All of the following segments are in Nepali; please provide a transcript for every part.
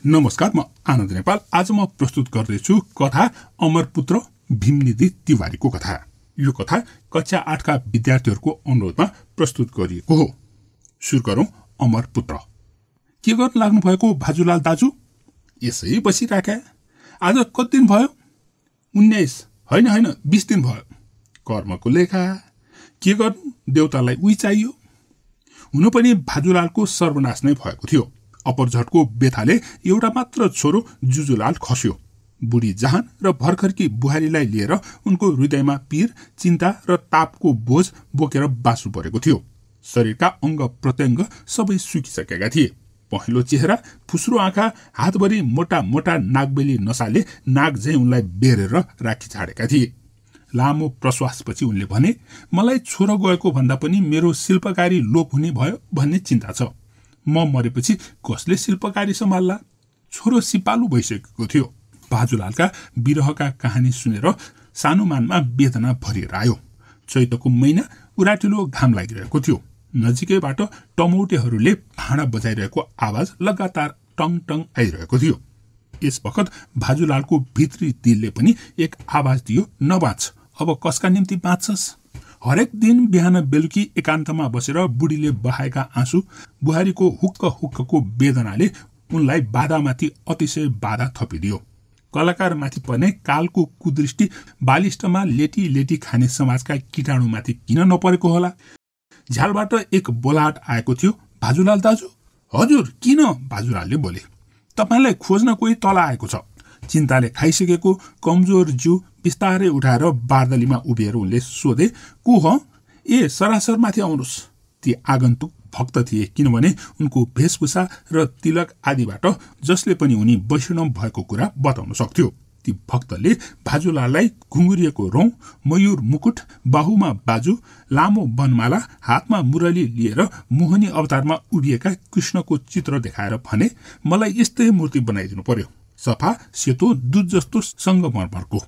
नमस्कार, म आनन्द नेपाल। आज म प्रस्तुत गर्दैछु कथा अमरपुत्र भीमनिधि तिवारीको कथा। यो कथा कक्षा 8 का विद्यार्थीहरूको अनुरोधमा प्रस्तुत गरिएको हो। सुरु गरौं। अमरपुत्र। के गर्न लाग्नु भएको भाजुलाल दाजु? यसै बसिराख्या। आज कति दिन भयो? 19 होइन 20 दिन भयो। कर्मको लेखा। के गर्नु, देउतालाई उही चाहियो। हुन पनि भाजुलालको सर्वनाश नै भएको थियो। अपरझटको बेथाले एउटा मात्र छोरो जुजुलाल खस्यो। बुढी जहान र भर्खरकी बुहारीलाई लिएर उनको हृदयमा पीर, चिन्ता र तापको बोझ बोकेर बाँच्नु परेको थियो। शरीरका अंग प्रत्यंग सबै सुकिसकेका थिए। पहेँलो चेहरा, फुस्रो आँखा, हातभरि मोटा मोटा नागबेली नसाले नाग झैं उनलाई बेरेर राखी छाडेका थिए। लामो प्रश्वासपछि उनले भने, मलाई छोरो गएको भन्दा पनि मेरो शिल्पकारी लोप हुने भयो भन्ने चिन्ता छ। म मरेपछि कसले शिल्पकारी सम्हाल्ला? छोरो सिपालु भइसकेको थियो। भाजुलालका विरहका कहानी सुनेर सानुमानमा वेदना भरिएर आयो। चैतको महिना, उराटिलो घाम लागिरहेको थियो। नजिकैबाट टमौटेहरूले भाँडा बजाइरहेको आवाज लगातार टङ टङ आइरहेको थियो। यस वखत भाजुलालको भित्री दिलले पनि एक आवाज दियो, नबाँच, अब कसका निम्ति बाँच्छस्? हरेक दिन बिहान बेलुकी एकान्तमा बसेर बुढीले बहाएका आँसु, बुहारीको हुक्क हुक्कको वेदनाले उनलाई बाधामाथि अतिशय बाधा थपिदियो। कलाकारमाथि पर्ने कालको कुदृष्टि बालिष्टमा लेटी लेटी खाने समाजका कीटाणुमाथि किन नपरेको होला? झ्यालबाट एक बोलाहट आएको थियो। भाजुलाल दाजु? हजुर, किन? भाजुलालले बोले। तपाईलाई खोज्न कोही तल आएको छ। चिन्ताले खाइसकेको कमजोर जिउ बिस्तारै उठाएर बारदलीमा उभिएर उनले सोधे, को हो? ए, सरासर माथि आउनुहोस्। ती आगन्तुक भक्त थिए, किनभने उनको वेशभूषा र तिलक आदिबाट जसले पनि उनी वैष्णव भएको कुरा बताउन सक्थ्यो। ती भक्तले भाजुलाललाई घुङ्गुरिएको रौं, मयूर मुकुट, बाहुमा बाजु, लामो वनमाला, हातमा मुरली लिएर मोहनी अवतारमा उभिएका कृष्णको चित्र देखाएर भने, मलाई यस्तै मूर्ति बनाइदिनु पर्यो, सफा सेतो दूध जस्तो संगमरमरको।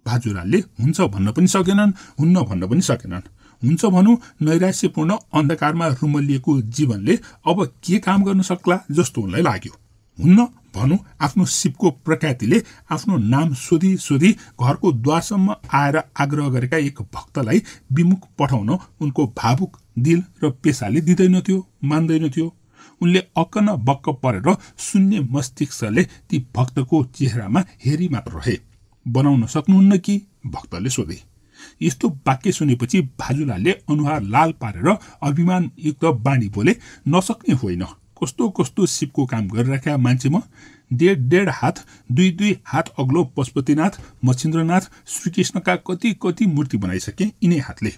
भाजुलालले हुन्छ भन्न पनि सकेनन्, हुन्न भन्न पनि सकेनन्। हुन्छ भनौं, नैराश्यपूर्ण अन्धकारमा रुमलिएको जीवनले अब के काम गर्न सक्ला जस्तो उनलाई लाग्यो। हुन्न भनौं, आफ्नो सिपको प्रख्यातिले आफ्नो नाम सोधी सोधी घरको द्वारसम्म आएर आग्रह गरेका एक भक्तलाई विमुख पठाउन उनको भावुक दिल र पेशाले दिँदैनथ्यो, मान्दैनथ्यो। उनले अक्क न बक्क परेर शून्य मस्तिष्कले ती भक्तको चेहरामा हेरी मात्र रहे। बनाउन सक्नुहुन्न कि? भक्तले सोधे। यस्तो वाक्य सुनेपछि भाजुलालले अनुहार लाल पारेर अभिमानयुक्त बाणी बोले, नसक्ने होइन, कस्तो कस्तो सिपको काम गरिराख्या मान्छे म। 1.5 हात, 2 हात अग्लो पशुपतिनाथ, मच्छिन्द्रनाथ, श्रीकृष्णका कति कति मूर्ति बनाइसके यिनै हातले।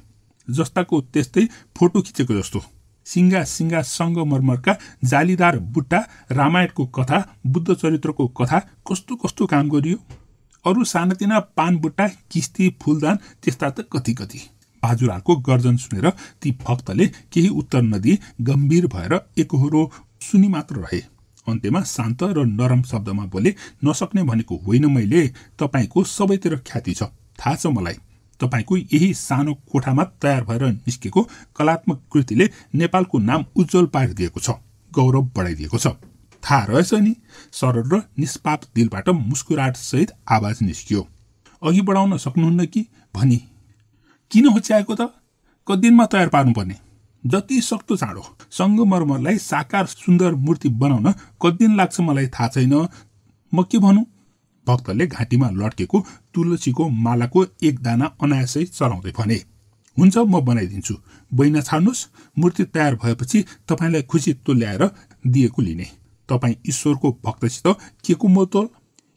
जस्ताको त्यस्तै फोटो खिचेको जस्तो। सिंगा सिंगा संगमरमरका जालीदार बुट्टा, रामायणको कथा, बुद्ध चरित्रको कथा, कस्तो कस्तो काम गरियो। अरू सानातिना पान बुट्टा, किस्ती, फूलदान त्यस्ता त कति कति। भाजुलालको गर्जन सुनेर ती भक्तले केही उत्तर नदिई गम्भीर भएर एकहोरो सुनि मात्र रहे। अन्त्यमा शान्त र नरम शब्दमा बोले, नसक्ने भनेको होइन मैले, तपाईको सबैतिर ख्याति छ, थाहा छ मलाई। तपाईको यही सानो कोठामा तयार भएर निस्केको कलात्मक कृतिले नेपालको नाम उज्जवल पारिदिएको छ, गौरव बढाइदिएको छ। थाहा रहेछ नि? सरल र निष्पाप दिलबाट मुस्कुराहट सहित आवाज निस्कियो। अघि बढाउन सक्नुहुन्न कि? भनी। किन होच्याएको त? कति दिनमा तयार पार्नुपर्ने? जति सक्दो चाँडो। संगमरमरलाई साकार सुन्दर मूर्ति बनाउन कति दिन लाग्छ मलाई थाहा छैन। म के भनौं? भक्तले घाँटीमा लड्केको तुलसीको मालाको एक दाना अनायासै चलाउँदै भने, हुन्छ, म बनाइदिन्छु। बैना छाड्नुहोस्। मूर्ति तयार भएपछि तपाईलाई खुसी तुल्याएर दिएको लिने। तपाईँ ईश्वरको भक्तसित के को मोलतोल?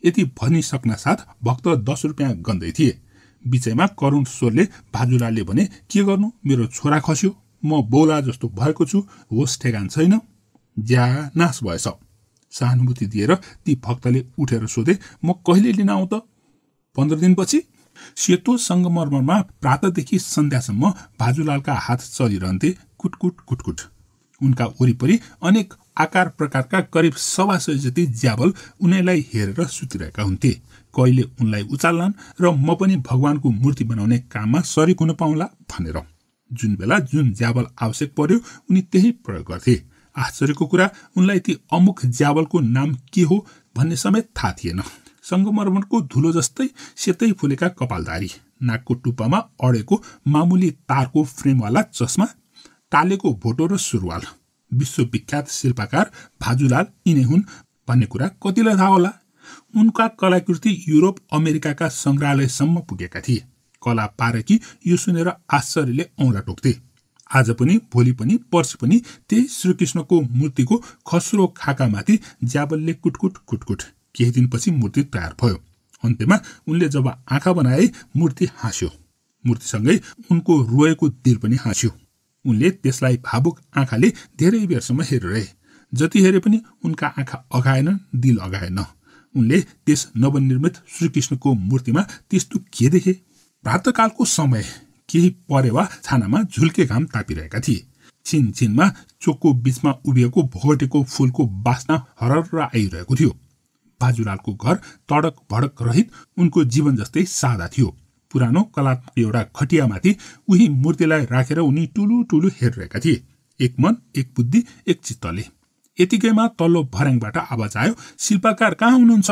यति भनिसक्न साथ भक्त 10 रुपियाँ गन्दै थिए। बिचैमा करुण स्वरले भाजुलालले भने, के गर्नु, मेरो छोरा खस्यो, म बौला जस्तो भएको छु, होस ठेगान छैन। ज्या नाश भएछ। सहानुभूति दिएर ती भक्तले उठेर सोधे, म कहिले लिन आउँ त? 15 दिनपछि। सेतो संगमरमरमा प्रातदेखि सन्ध्यासम्म भाजुलालका हात चलिरहन्थे, कुटकुट कुटकुट। उनका वरिपरि अनेक आकार प्रकारका करिब 100 जति ज्यावल उनीलाई हेरेर सुतिरहेका हुन्थे। कहिले उनलाई उचाल्लान् र म पनि भगवानको मूर्ति बनाउने काममा सरिक हुन पाउला भनेर। जुन बेला जुन ज्यावल आवश्यक पर्यो उनी त्यही प्रयोग गर्थे। आश्चर्यको कुरा उनलाई ती अमुक ज्यावलको नाम के हो भन्ने समेत थाहा थिएन। संगमरमरको धुलो जस्तै सेतै फुलेका कपालधारी, नाकको टुप्पामा अडेको मामुली तारको फ्रेमवाला चस्मा, टालेको भोटो र सुरुवाल। विश्वविख्यात शिल्पकार भाजुलाल यिनै हुन् भन्ने कुरा कतिलाई थाहा होला। उनका कलाकृति युरोप अमेरिकाका सङ्ग्रहालयसम्म पुगेका थिए। कला पारकी यो सुनेर आश्चर्यले औँला टोक्थे। आज पनि, भोलि पनि, पर्सि पनि त्यही श्रीकृष्णको मूर्तिको खस्रो खाकामाथि ज्यावलले कुटकुट कुटकुट। केही दिनपछि मूर्ति तयार भयो। अन्त्यमा उनले जब आँखा बनाए, मूर्ति हाँस्यो। मूर्तिसँगै उनको रोएको दिल पनि हाँस्यो। उनले त्यसलाई भावुक आँखाले धेरै बेरसम्म हेरिरहे। जति हेरे पनि उनका आँखा अघाएन, दिल अघाएन। उनले त्यस नवनिर्मित श्रीकृष्णको मूर्तिमा त्यस्तो के देखे? प्रातःकालको समय, केही परेवा छानामा झुल्के घाम तापिरहेका थिए। छिनछिनमा चोकको बीचमा उभिएको भोगटेको फूलको बास्ना हरर आइरहेको थियो। भाजुलालको घर तडक भडक रहित उनको जीवन जस्तै सादा थियो। पुरानो कलात्मक एउटा खटियामाथि उही मूर्तिलाई राखेर उनी टुलु टुलु हेरिरहेका थिए। एक मन, एक बुद्धि, एक चित्तले। यतिकैमा तल्लो भर्याङबाट आवाज आयो, शिल्पकार कहाँ हुनुहुन्छ?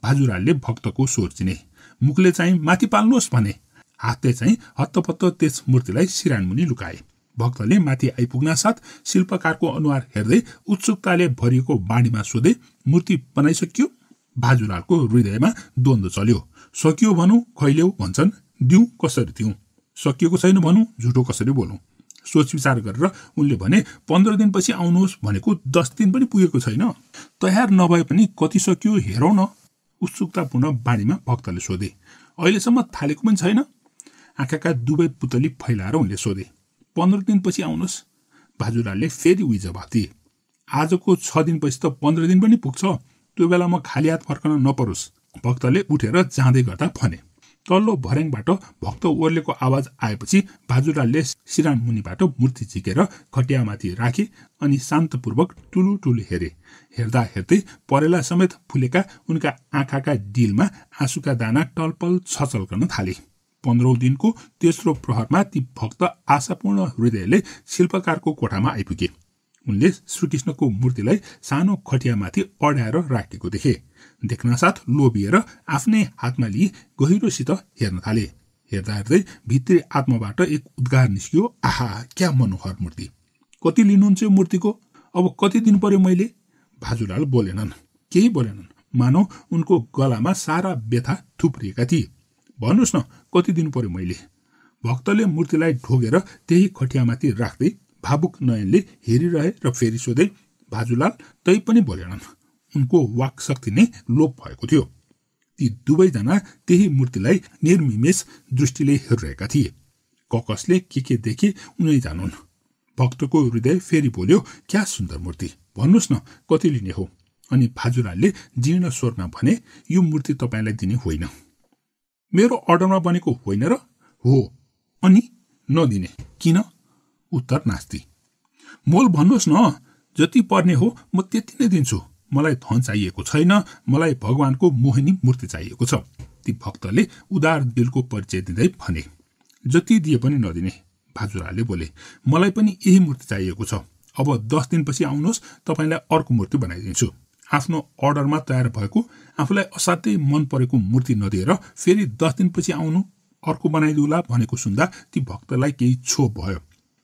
भाजुलालले भक्तको स्वर चिने। मुखले चाहिँ माथि पाल्नुहोस् भने, हातले चाहिँ हत्तपत्त त्यस मूर्तिलाई सिरानमुनि लुकाए। भक्तले माथि आइपुग्न साथ शिल्पकारको अनुहार हेर्दै उत्सुकताले भरिएको बाणीमा सोधे, मूर्ति बनाइसक्यो? भाजुलालको हृदयमा द्वन्द्व चल्यो। सकियो भनौँ, खैल्यौ भन्छन्, दिउँ कसरी दिउँ? सकिएको छैन भनौँ, झुटो कसरी बोलौँ? सोच विचार गरेर उनले भने, 15 दिनपछि आउनुहोस् भनेको 10 दिन पनि पुगेको छैन। तयार नभए पनि कति सकियो हेरौँ न? उत्सुकतापूर्ण बाणीमा भक्तले सोधे। अहिलेसम्म थालेको पनि छैन? आँखाका दुवै पुतली फैलाएर उनले सोधे। 15 दिनपछि आउनुहोस्। भाजुलालले फेरि उही जवाफ दिए। आजको 6 दिनपछि त 15 दिन पनि पुग्छ। त्यो बेला म खाली हात फर्कन नपरोस्। भक्तले उठेर जाँदै गर्दा भने। तल्लो भर्याङबाट भक्त ओर्लेको आवाज आएपछि भाजुलालले सिरान मुनिबाट मूर्ति झिकेर खटियामाथि राखे अनि शान्तपूर्वक टुलु टुलु हेरे। हेर्दा हेर्दै परेला समेत फुलेका उनका आँखाका डिलमा आँसुका दाना टलपल छचल गर्न थाले। 15औं दिनको तेस्रो प्रहरमा ती भक्त आशापूर्ण हृदयले शिल्पकारको कोठामा आइपुगे। उनले श्रीकृष्णको मूर्तिलाई सानो खटियामाथि अड्याएर राखेको देखे। देख्नसाथ लोभिएर आफ्नै हातमा लिई गहिरोसित हेर्न थाले। हेर्दा हेर्दै भित्री आत्माबाट एक उद्गार निस्कियो, आहा क्या मनोहर मूर्ति! कति लिनुहुन्छ यो मूर्तिको? अब कति दिन पर्यो मैले? भाजुलाल बोलेनन्, केही बोलेनन्। मानौ उनको गलामा सारा व्यथा थुप्रिएका थिए। भन्नुहोस् न, कति दिन पर्यो मैले? भक्तले मूर्तिलाई ढोगेर त्यही खटियामाथि राख्दै भावुक नयनले हेरिरहे र फेरि सोधे। भाजुलाल तै पनि बोलेनन्। उनको वाक शक्ति नै लोप भएको थियो। ती दुवैजना त्यही मूर्तिलाई निर्मिमेष दृष्टिले हेरिरहेका थिए। ककसले के देखे उनी जानुन्। भक्तको हृदय फेरि बोल्यो, क्या सुन्दर मूर्ति! भन्नुहोस् न, कति लिने हो? अनि भाजुलालले जीर्ण स्वरमा भने, यो मूर्ति तपाईँलाई दिने होइन। मेरो अर्डरमा बनेको होइन र? हो। अनि नदिने किन? उत्तर नास्ति। मोल भन्नुहोस् न, जति पर्ने हो म त्यति नै दिन्छु। मलाई धन चाहिएको छैन, मलाई भगवानको मोहिनी मूर्ति चाहिएको छ। ती भक्तले उदार दिलको परिचय दिँदै भने। जति दिए पनि नदिने, भाजुलालले बोले। मलाई पनि यही मूर्ति चाहिएको छ। अब 10 दिनपछि आउनुहोस्, तपाईँलाई अर्को मूर्ति बनाइदिन्छु। आफ्नो अर्डरमा तयार भएको, आफूलाई असाध्यै मन परेको मूर्ति नदिएर फेरि 10 दिनपछि आउनु, अर्को बनाइदिउला भनेको सुन्दा ती भक्तलाई केही क्षोभ भयो।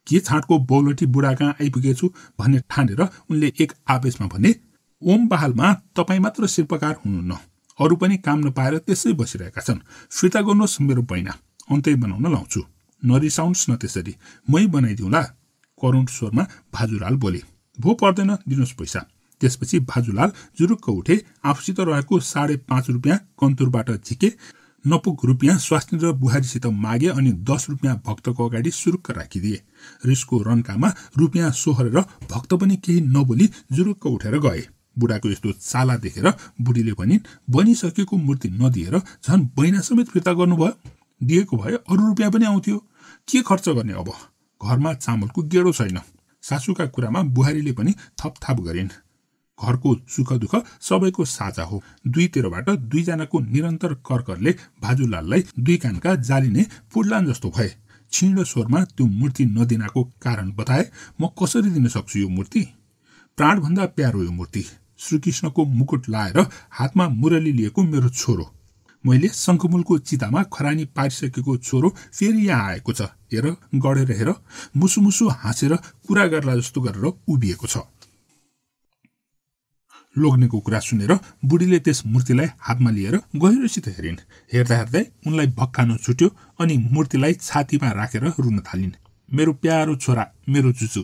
के छाँटको बौलठी बुढा कहाँ आइपुगेछु भन्ने ठानेर उनले एक आवेशमा भने, ओम बहालमा तपाईँ मात्र शिल्पकार हुनुहुन्न, अरू पनि काम नपाएर त्यसै बसिरहेका छन्। फिर्ता गर्नुहोस् मेरो पैना, अन्तै बनाउन लाउँछु। नरिसाउनुहोस् न त्यसरी, मै बनाइदिउँला। करुण स्वरमा भाजुलाल बोले। भो पर्दैन, दिनुहोस् पैसा। त्यसपछि भाजुलाल जुरुक्क उठे, आफूसित रहेको 5.5 रुपियाँ कन्तुरबाट झिके, नपुग रुपियाँ स्वास्नी र बुहारीसित मागे अनि 10 रुपियाँ भक्तको अगाडि सुरुक्क राखिदिए। रिसको रन्कामा रुपियाँ सोहोरेर भक्त पनि केही नबोली जुरुक्क उठेर गए। बुढाको यस्तो चाला देखेर बुढीले भनिन्, बनिसकेको मूर्ति नदिएर झन् बैना समेत फिर्ता गर्नुभयो। दिएको भए अरू रुपियाँ पनि आउँथ्यो। के खर्च गर्ने अब? घरमा चामलको गेडो छैन। सासूका कुरामा बुहारीले पनि थपथाप गरिन्। घरको सुख दुःख सबैको साझा हो। दुईतिरबाट दुईजनाको निरन्तर करकरले भाजुलाललाई दुई कानका जालिने फुडलान जस्तो भए। क्षीण स्वरमा त्यो मूर्ति नदिनाको कारण बताए। म कसरी दिन सक्छु यो मूर्ति? प्राणभन्दा प्यारो यो मूर्ति, श्रीकृष्णको मुकुट लाएर हातमा मुरली लिएको मेरो छोरो। मैले शङ्खमूलको चितामा खरानी पारिसकेको छोरो फेरि यहाँ आएको छ। हेर, गढेर हेर, मुसुमुसु हाँसेर कुरा गर्ला जस्तो गरेर उभिएको छ। लोग्नेको कुरा सुनेर बुढीले त्यस मूर्तिलाई हातमा लिएर गहिरोसित हेरिन्। हेर्दा हेर्दै उनलाई भक्कानो छुट्यो अनि मूर्तिलाई छातीमा राखेर रुन थालिन्। मेरो प्यारो छोरा, मेरो जुजु।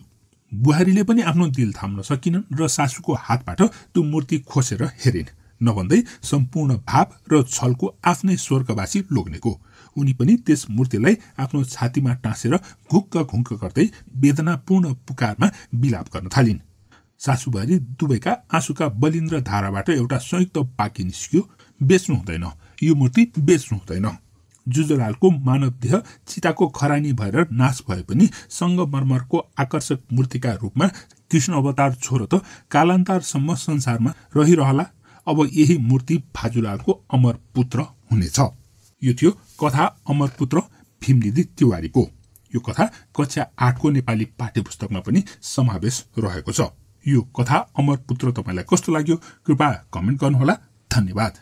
बुहारीले पनि आफ्नो दिल थाम्न सकिनन् र सासूको हातबाट त्यो मूर्ति खोसेर हेरिन्। नभन्दै सम्पूर्ण भाव र छलको आफ्नै स्वर्गवासी लोग्नेको। उनी पनि त्यस मूर्तिलाई आफ्नो छातीमा टाँसेर घुक्क घुक्क गर्दै वेदनापूर्ण पुकारमा विलाप गर्न थालिन्। सासूबारी दुवैका आँसुका बलिन्द्र धाराबाट एउटा संयुक्त वाक्य निस्कियो, बेच्नु हुँदैन, यो मूर्ति बेच्नु हुँदैन। जुजलालको मानव देह चिताको खरानी भएर नाश भए पनि सङ्गमरमरको आकर्षक मूर्तिका रूपमा कृष्ण अवतार छोरो त कालान्तरसम्म संसारमा रहिरहला। अब यही मूर्ति भाजुलालको अमर पुत्र हुनेछ। यो थियो कथा अमर पुत्र भीमनिधि तिवारीको। यो कथा कक्षा 8 को नेपाली पाठ्यपुस्तकमा पनि समावेश रहेको छ। यो कथा अमर पुत्र तपाईलाई कस्तो लाग्यो कृपया कमेन्ट गर्नुहोला। धन्यवाद।